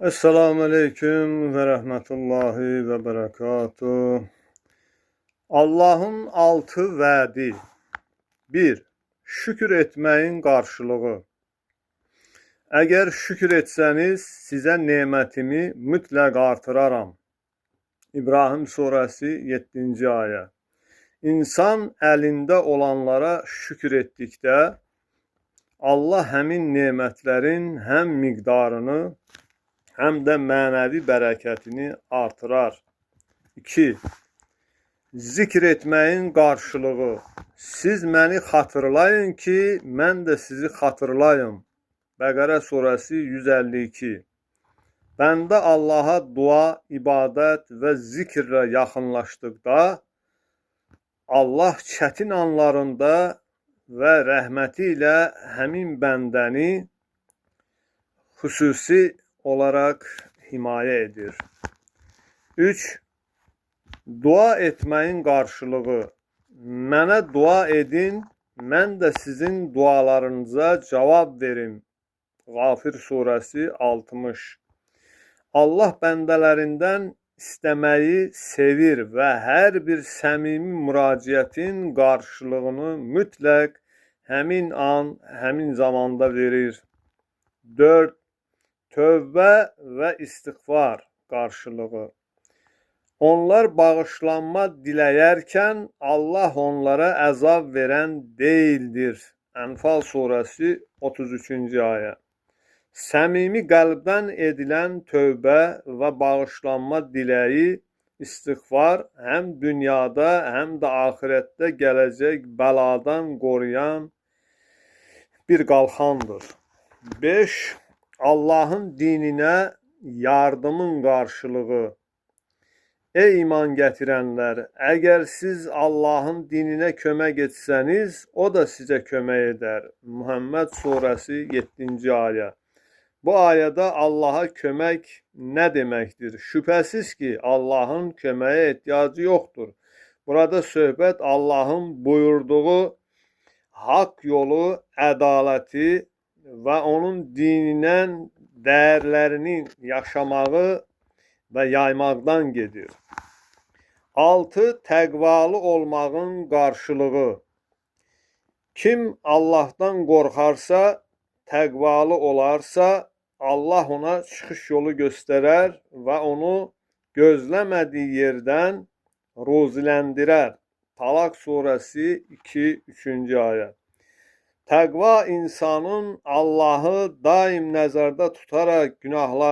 Esselamu Aleyküm ve Rahmetullahi ve Berekatuhu. Allahın 6 vədi. 1. Şükür etməyin qarşılığı. Əgər şükür etsəniz, sizə nemətimi mütləq artıraram. İbrahim surəsi 7-ci ayə. İnsan əlində olanlara şükür etdikdə, Allah həmin nemətlərin həm miqdarını, həm də mənəvi bərəkətini artırar. 2. Zikr etməyin qarşılığı. Siz məni xatırlayın ki, mən də sizi xatırlayım. Bəqərə surəsi 152. Bəndə Allaha dua, ibadət və zikrlə yaxınlaşdıqda, Allah çətin anlarında və rəhməti ilə həmin bəndəni xüsusi olaraq himayə edir. 3. Dua etməyin qarşılığı. Mənə dua edin, mən də sizin dualarınıza cavab verim. Qafir surəsi 60. Allah bəndələrindən istəməyi sevir və hər bir səmimi müraciətin qarşılığını mütləq həmin an, həmin zamanda verir. 4. Tövbə və istiğfar qarşılığı. Onlar bağışlanma diləyərkən Allah onlara əzab verən deyildir. Ənfal surəsi 33-cü ayə. Səmimi qəlbdən edilən tövbə və bağışlanma diləyi, istiğfar həm dünyada, həm də axirətdə gələcək bəladan qoruyan bir qalxandır. 5. Allahın dininə yardımın qarşılığı. Ey iman gətirənlər, əgər siz Allahın dininə kömək etsəniz, o da sizə kömək edər. Muhammed surəsi 7-ci ayə. Bu ayədə Allaha kömək nə deməkdir? Şübhəsiz ki, Allahın köməyə ehtiyacı yoxdur. Burada söhbət Allahın buyurduğu haqq yolu, ədaləti və onun dininin dəyərlərini yaşamağı və yaymaqdan gedir. 6. Təqvalı olmağın qarşılığı. Kim Allahdan qorxarsa, təqvalı olarsa, Allah ona çıxış yolu göstərər və onu gözləmədiyi yerdən ruziləndirər. Talaq surəsi 2-3-cü ayə. Təqva insanın Allahı daim nəzərdə tutaraq günahlar